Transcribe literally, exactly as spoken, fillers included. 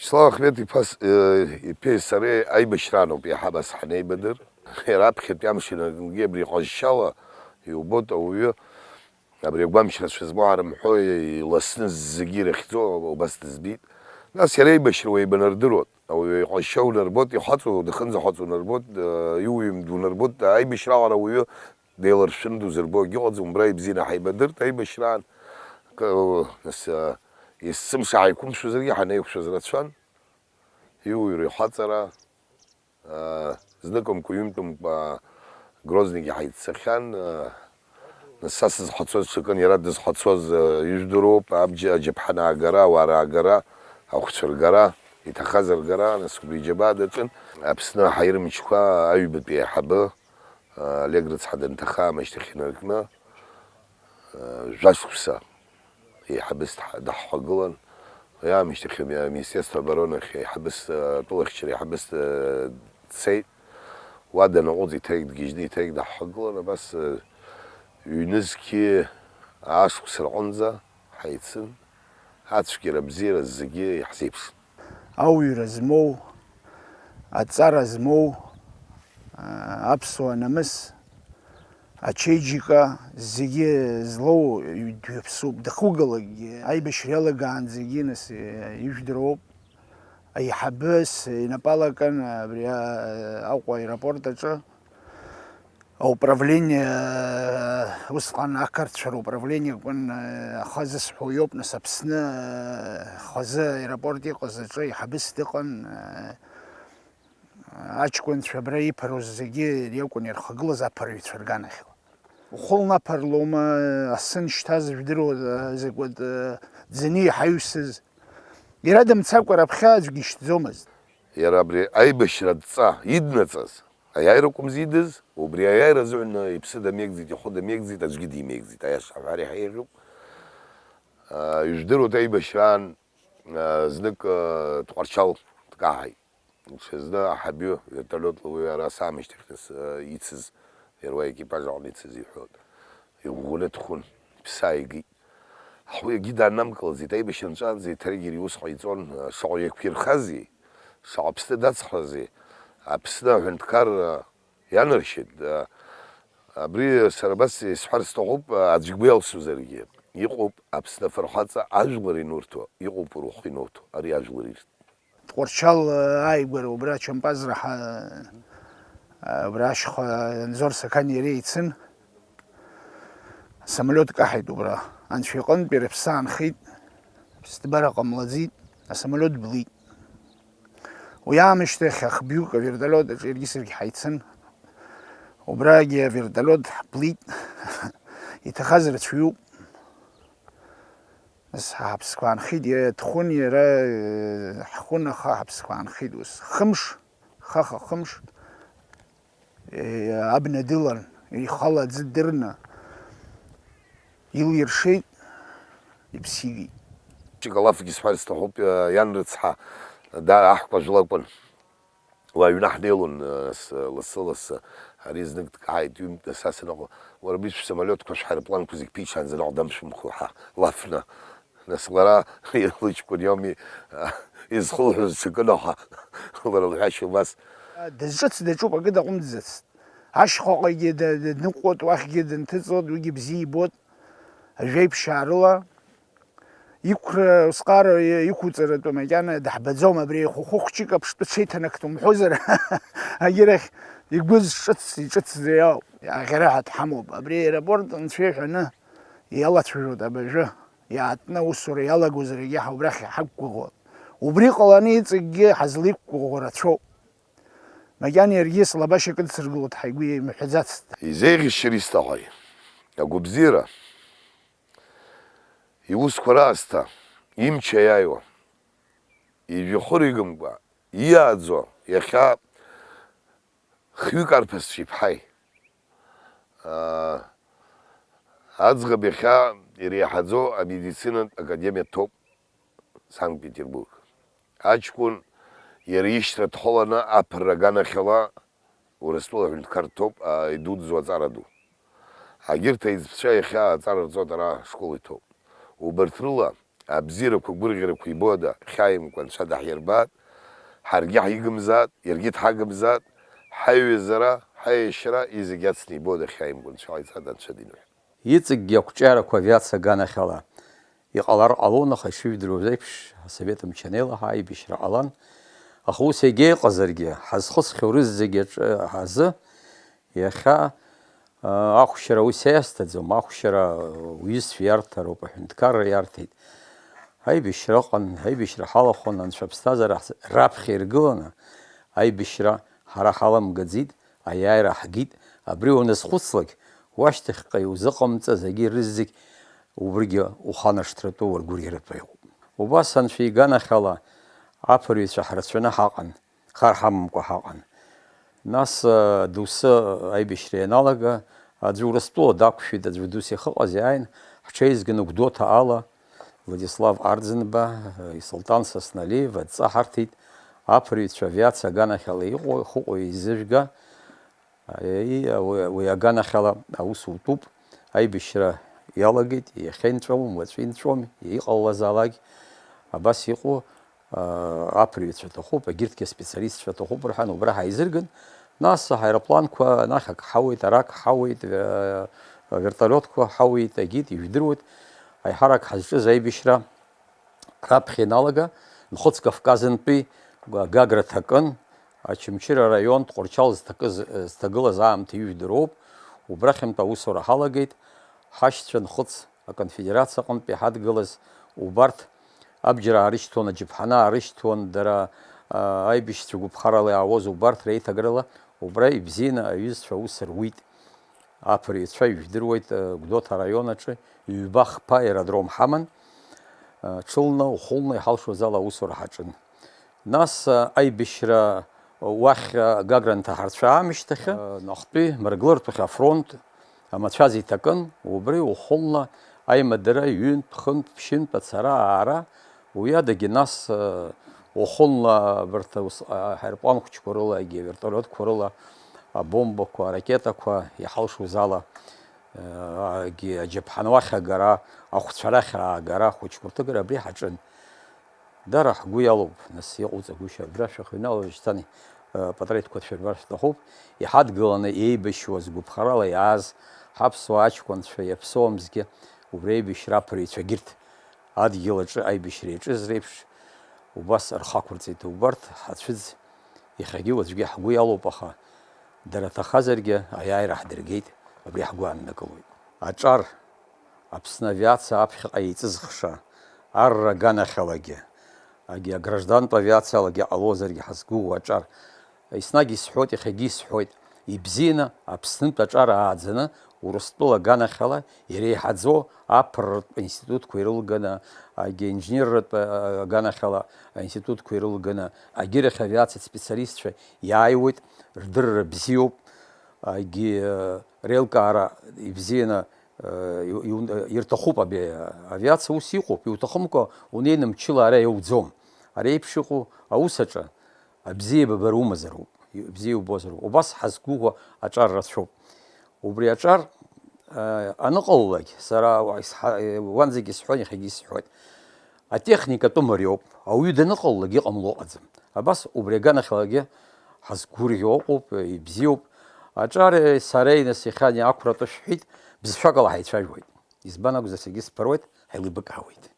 Вячеслав Ахмед-иԥа с-, э, иԥеи сареи аибашьраан ауп еиҳа абас ҳанеибадыр. Иара аԥхьатәи амш инаркынгьы абри ҟазшьала иубоит ауаҩы, абри агәамч рацәа змоу аарымҳәо, иласны зегьы ирыхьӡо убас дызбеит. Нас иара аибашьра уеибанардыруан. Ауаҩы иҟазшьа унарбоит, ихаҵоу, дахынӡахаҵоу унарбоит, э, иуҩым дунарбоит, аибашьраҟара ауаҩы деиларшәны дузырбо акгьы ыҟаӡам, убра ибзианы ҳаибадырт аибашьраан. К-, нас, а, есымша ҳаиқәымшәозаргьы ҳанеиқәшәаз рацәан. Иуаҩра ихаҵара, а, зныкымкәа, ҩынтәымкәа Грозныгьы ҳаиццахьан, а, нас са сызҳацоз ҽакын, иара дызҳацоз, а, ижәдыруоуп, абџьар, аџьаԥҳанаагара, ауаа раагара, ахәцәа ргара, иҭахаз ргара, нас убри иџьабаа даҿын. Аԥсны ҳаирмчқәа аҩбатәи аиҳабы, Олег рыцҳа данҭаха аамышьҭахь инаркны, жәа шықәса еиҳабыс дҳ-, даҳхагылан. Уи аамышьҭахь ами-, Аминистерство обороны ахь еиҳабыс, атәылахьчара еиҳабыс, дцеит. Уа данаҟәыҵ, еиҭагь дгьежьны, еиҭагь даҳхагылан. Абас, ҩнызқьи аашықәса рҟынӡа ҳаицын. Ацәгьара, абзиара зегьы иаҳзеиԥшын. Ауаҩра змоу, аҵара змоу, аԥсуа намыс, ачеиџьыка зегьы злоу дҩаԥсуп. Дахугалакгьы, аибашьра иалагаанӡагьы, нас, ижәдыруоуп. Аиҳабыс инапы алакын абри, а, Аҟәа аеропорт аҿы. Ауправление, усҟан ақырҭцәа руправление акәын, аха зысҳәо иоуп, нас, Аԥсны, хазы аеропорт иҟаз аҿы еиҳабыс дыҟан, аҷкәынцәа абра иԥыруаз зегьы иакәын ирхагылаз аԥырҩцәа рганахьала. Ухы лнаԥарлома, асы ншьҭаз жәдыруа, закәытә ӡыни иҳаҩсыз. Иара дымцакәа раԥхьа аӡәгьы ишьҭӡомызт. Иара абри аибашьра адҵа иднаҵаз, аиааира акәымзи идыз, убри аиааира азыҳәан иԥсы дамеигӡеит, ихәы дамеигӡеит, аӡәгьы димеигӡеит, аиаша аҳәар иаҳа еиӷьуп. Ижәдыруеит, аибашьраан, знык Тҟәарчал дкаҳаит. Ҽазны аҳабҩы вертолиотла уи ара саамышьҭахь нас ицыз, иара уа аекипаж аҟны ицыз иҳәон. Иӷәӷәаны дхәын, иԥсы ааигеит. Ҳуи акгьы дааннамкылаӡеит, аибашьра нҵәаанӡа еиҭаргьы иара иус ҟаиҵон, шаҟа иақәирхазеи, шаҟа Аԥсны дацхрази, Аԥсны аҳәынҭқарра ианаршьеит. Абри сара абас исҳәар сҭахуп, аӡә игәы иалсузаргьы. Иҟоуп Аԥсны афырхаҵа ажәлар инурҭо, иҟоуп урахә инуҭо, ари ажәлар ирҭ. Тҟәарчал ааигәара убра ачампазра ҳа-, убра ашьха Анзор Сақани иареи еицын. Асамолиот каҳаит убра. Анцәа иҟынтәи рыԥсы аанхеит, ԥсҭбара ҟамлаӡеит, асамолиот блит. Уи аамышьҭахь ахбҩык авертолиот аҿы иаргьы саргьы ҳаицын. Убрагьы авертолиот ҳблит. Иҭахаз рацәаҩуп. Нас ҳаԥсқәа аанхеит, иара дхәын, иара, э, ҳхәын, аха ҳаԥсқәа аанхеит ус. Хымш, хаха хымш, э, абна дылан, ихала аӡы дырны илиршеит, иԥсигеит. Ҷык алафгьы сҳәар сҭахуп, э, иан рыцҳа, да, аҳкәажә лакәын. Уа аҩны ҳнеилон, э, с-, лассы-лассы. Ари знык дкааит, ҩынтә са саныҟала, уара абри шәсамолиотқәа, шәҳаирпланқәа зегь ԥиҽаанӡа наҟ дамшәымхо ҳа лафны. Нас лара лыҷкәын иоуми, изхылҳәоз ҽакын аха, лара лҳәашьа убас. Дызҿыц даҿуп, акы даҟәымҵӡацт. Ашьхаҟагьы да-, дныҟәоит, уахьгьы дынҭыҵуеит, уигьы бзиа ибоит. Ажәеиԥшьаа рыла. Иқәра, усҟара иқәуҵаратәы макьана даҳбаӡом, абри хәыхәыхәҷык аԥштәы ҽеиҭанакт умҳәозар, агьырахь игәы зҿыц, иҿыцӡа иоуп, аӷьараҳәа дҳамоуп. Абри аеропорт анцәа иҳәаны иалацәажәоит абыржәы, иаатны аусура иалагозаргьы ҳа убрахь иҳақәгәыӷуа. Убри ҟаланы иҵегьгьы ҳазлеиқәгәыӷуа рацәоуп. Макьана иаргьы слабашьа кыдсыргылоит ҳәа игәы имҳәаӡацт. Изеиӷьасшьар исҭахәеи? Агәабзиара. Иусқәа раасҭа, имч аиааиуа, ижәҩахыр игымкәа, иааӡо, иахьа хҩык арԥысцәа иԥҳаи, аа, аӡӷаб иахьа иреиҳаӡоу амедицинатә академиа дҭоуп, Санкт-Петербург. Аҷкәын иара ишьҭра дхыланы аԥырра аганахьала Урыстәыла аҳәынҭқар дҭоуп, а, идуӡӡоу аҵара ду. Агьырҭ аиҵбцәа иахьа аҵара рҵоит, ара ашкол иҭоуп. Убарҭ рыла Абзиарақәа, агәырӷьарақәа ибода, хьааимкәа Анцәа даҳирбаат, ҳаргьы ҳигымзаат, иаргьы дҳагымзаат, ҳаиҩызара, ҳаиашьара, изегь ацны ибода, хьааимкәа Анцәа ҟаиҵада, Анцәа димҳәа. Иҵегьгьы ақәҿиарақәа авиациа аганахьала иҟалар ҟалон, аха ишыжәдыруаз еиԥш, асовет мчанеилаҳа аибашьра ҟалан, аха ус егьа иҟазаргьы, ҳазхысхьоу рызегьы аҿы ҳазы, иахьа, а, ахәшьара ус иасҭаӡом, ахәшьара уҩызцәа иарҭароуп, аҳәынҭқарра иарҭеит. Аибашьра ыҟан, аибашьра ҳалахәын, анцәа аԥсҭазаара ҳз-, раԥхьа иргыланы, аибашьра ҳара ҳаламгаӡеит, аиааира ҳгеит, абри уаназхәыцлак, уашьҭахьҟа иузыҟамҵаз егьи рызегь убригьы уханаршҭратәы, уаргәырӷьаратәы иҟоуп. Убас анцәа иганахьала аԥырҩцәа ҳрацәаны ҳаҟан, хар ҳамамкәа ҳаҟан. Нас, э, доусы аибашьра ианалага, аӡәы Урыстәыла дақәшәеит, аӡәы Дус иахыҟаз иааин, ҳҽеизганы Гәдоуҭа ала Владислав Арӡынба, э, Султан Сасналиев адҵа ҳарҭеит, аԥырҩцәа авиациа аганахьала иҟоу, хыҟоу еизыжәга, Аи, уи, уи аганахьала аус утәуп, аибашьра иалагеит, иахьа инҵәом, уаҵәы инҵәом, иҟалалазаалак абас иҟоу, аа, аԥырҩцәа аҭахуп, егьырҭгьы аспециалистцәа аҭахуп рҳәан, убра ҳаизырган, нас аҳаирпланқәа анахь ак ҳауеит, арак ҳауеит, ве-, вертолиотқәа ҳауеит, агьит, ижәдыруеит, аиҳарак ҳазҿыз аибашьра Раԥхьа иналага, Нхыҵ Кавказынтәи Гагра ҭакын, Очамчыра араион Тҟәарчал зҭакыз, зҭагылаз аамҭа ижәдыруоуп, убрахьынтә аусура ҳалагеит, ҳашьцәа Нхыҵ аконфедерациа аҟынтә иҳадгылаз убарҭ абџьар аарышьҭуан, аџьаԥҳаны аарышьҭуан, дара, а, аибашьцәа гәыԥхарала иаауаз убарҭ реиҭагарала, убра ибзианы аҩызцәа аус руит. Аԥырҩцәа ижәдыруеит, э, Гәдоуҭа араион аҿы ҩба-хԥа аеродром ҳаман, э, ҽылны, ухәылны иҳалшоз ала аусура ҳаҿын. Нас, э, аибашьра уахь, э, Гагра анҭаҳарцәа аамышьҭахьы, э, Нахтәи Мрагыларҭахь афронт амацәаз иҭакын, убри ухәылны аимадара ҩынтә, хынтә, ԥшьынтә ацара, аара, уи адагьы нас, э, ухәылны абарҭ ус, аҳаирплан хәыҷқәа рылагьы, авертолиотқәа рыла, абомбақәа, аракетақәа иҳалшоз ала, э, агьи аџьаԥҳан уахь агара, ахәцәа рахь аагара, ахәыҷқәа рҭыгара абри ҳаҿын. Дара ҳгәы иалоуп, нас иҟауҵагәышьа, абра шәахьыҩнало шьҭан, э, апатреҭқәа шәырбар шәҭахуп, иҳадгыланы еибашьуаз гәыԥхарала иааз ҳаԥсуа аҷкәынцәа, иаԥсоу амзгьы, убри аибашьра аԥырҩцәа егьырҭ адгьыл аҿы аибашьра иаҿыз реиԥш, убас рхы ақәырҵеит убарҭ, ҳацәыӡ иахьагьы уаҵәгьы ҳгәы иалоуп, аха дара ҭахазаргьы аиааира ҳдыргеит, абри ҳгәы ааннакылоит. Аҿар, Аԥсны авиациа аԥхьаҟа еиҵызхша, арра аганахьалагьы, агьи аграждантә авиациалагьы ҟалозаргьы ҳазгәыӷуа аҿар, еснагь исҳәоит, иахьагьы исҳәоит, ибзианы Аԥснынтә аҿар ааӡаны Урыстәыла аганахьала иреиҳаӡоу аԥырратә институтқәа ирылганы, агьи инженерратә, а, аганахьала аинститутқәа ирылганы, агьырахь авиациатә специалистцәа иааиуеит, рдырра бзиоуп, агьи, а, реилкаара ибзианы, а, иу-, иу-, ирҭахуп абри авиациа, ус иҟоуп, иуҭахымкәа унеины мчыла ара иауӡом. Ари еиԥш иҟоу аус аҿы абзиабара умазароуп, бзиа иубозароуп. Убас ҳазқәгәыӷуа аҿар рацәоуп. Убри аҿар, э, аныҟалалак, сара уа-, исҳа-, э, уанӡагьы исҳәон, иахьагьы исҳәоит. Атехника атәы мариоуп, ауаҩы даныҟалалак иҟамло ыҟаӡам. Абас убри аганахьалагьы ҳазгәырӷьо ыҟоуп, ибзиоуп. Аҿар, э, сареи нас иахьа ани ақәра атәы шәҳәеит, бызшәак ала ҳаицәажәоит. Избан акәзар, саргьы сԥыруеит, ҳаилибакаауеит.